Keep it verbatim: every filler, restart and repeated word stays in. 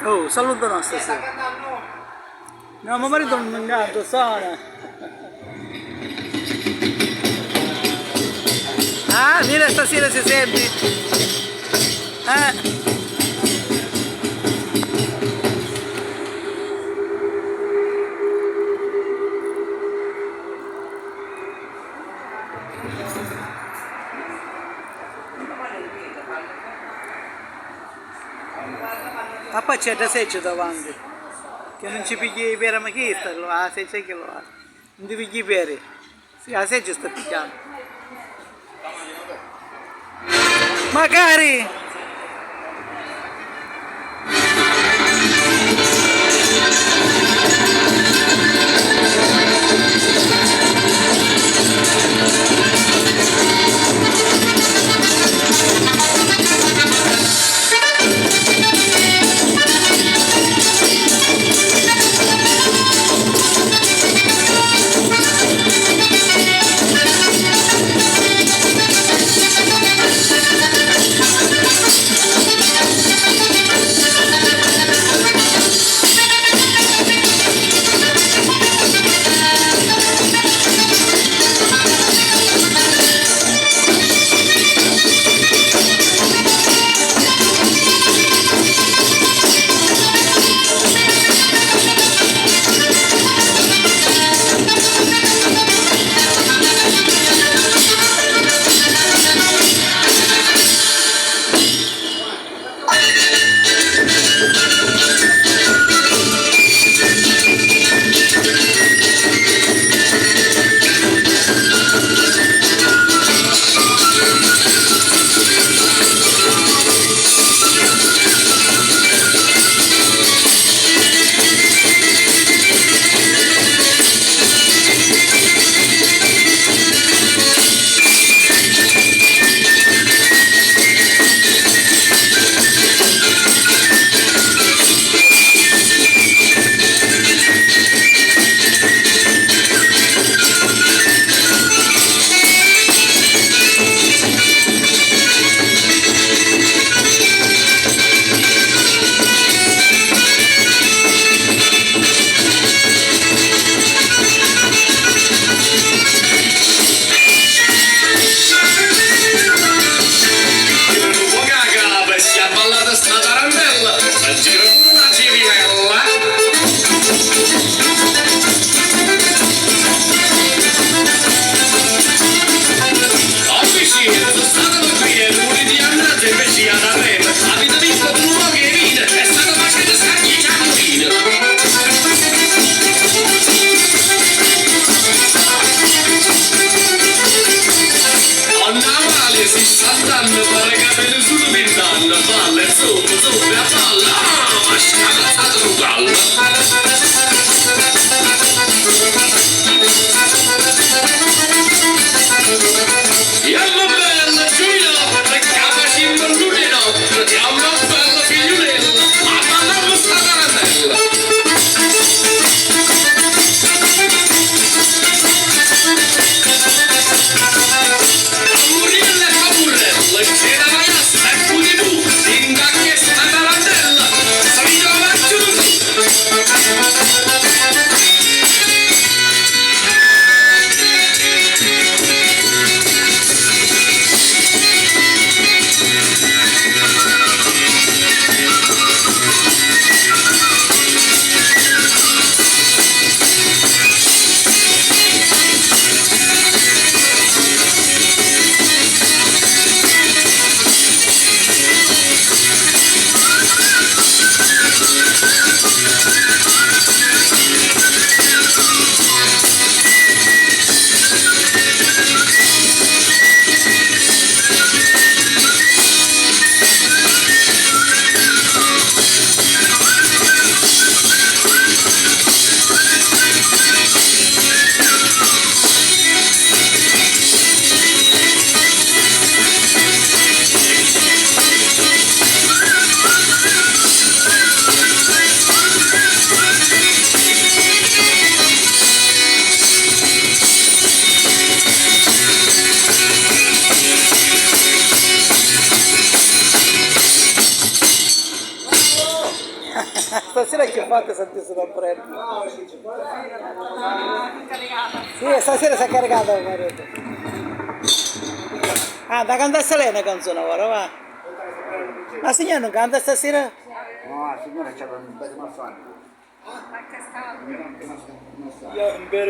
Oh, saluto no stasera. No, ma marito non mi ha dato sana. Ah, mira, stasera si sente. Eh. Ma poi c'è da seggia davanti, che non ci piglia i pera, ma chi sta là? Ah, se c'è che lo ha. Non ti pigli i peri? Sì, la seggia sta pigliando. Magari! Schiappallata sta tarantella, a giro pure una cirinella. Oggi sì, sono stato qui e pure di andare invece a Darrena. Avete visto pure che ride e stanno facendo scaglie ciamurine. Annavale sissant'anni, pare ca mi ne sulu vint'anni, balla, insomma, insomma, a balla, ah, ma scamazzato un gallo. Jamma bella, Giuliotto, ca facimmo lu di notte, jamma bella, figliulella, a ballare sta tarantella. Camurriella e camurrella, c'è la maiassa e pure tu, dinca a chesta tarantella. Stasera chi fate, sentisse da prima? Sì, stasera si è caricata, ho detto. Ah, da cantare Selena canzone ora, va. Ma signora non canta stasera? No, la signora c'ha un bel mazzone. Io un bel